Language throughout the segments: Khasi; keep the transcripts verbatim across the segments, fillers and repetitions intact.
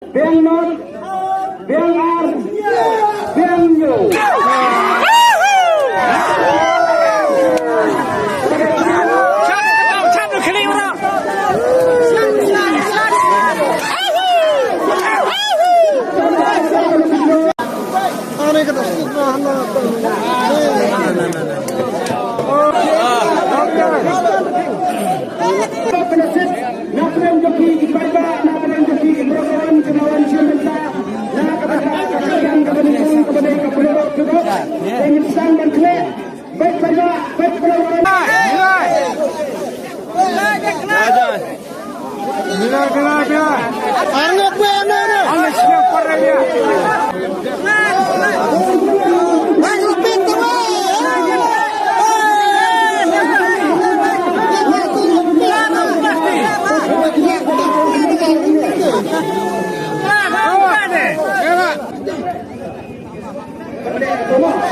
Biang not, biang ar, biang hynñiew. Na pdeng jong ki ki paidbah, na pdeng jong ki ki briew ki wan, ki wan sha mynta. Na ka bynta ka kyrdan kaba nyngkong kaba dei ka Pynroi Pynroi. Te ngin sdang ban khleh. Bad paidbah, bad paidbah. Bila, bila, bila. Arngut, bila, bila, bila. Arngut, bila, bila.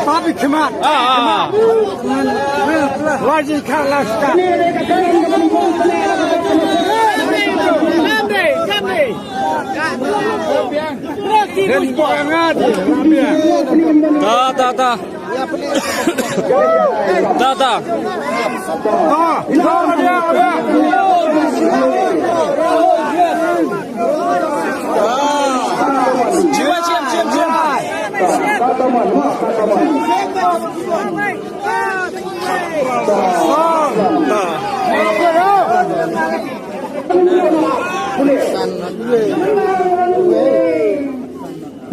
Papi khmat. Ah, ah, ah. Laji kha lasta. Den ko nga di. Ta, ta, ta. Ta, ta.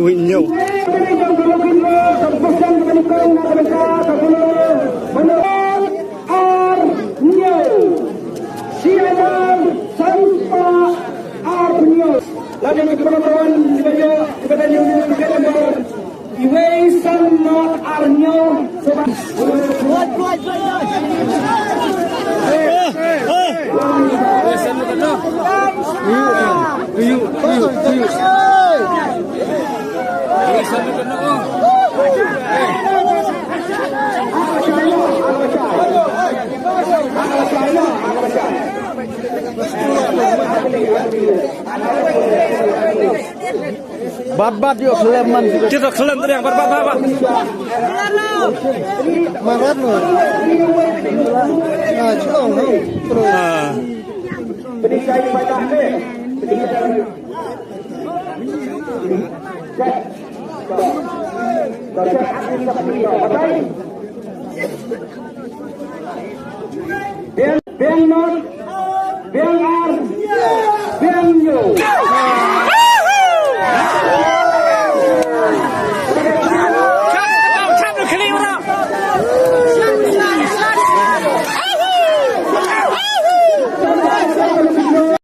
Ui, nyo. Ar hynñiew. Sianar san spah ar hynñiew. Lada ngi kyrpad ban wan, kiba ïoh, kiba ïoh, kiba ïoh, kiba ïoh. Iwei san not ar hynñiew. Bat bat yo khlem man. Kita khlem triang bat bat bat. Marat lo. Ah, chong lo. Ah. Biang, biang not.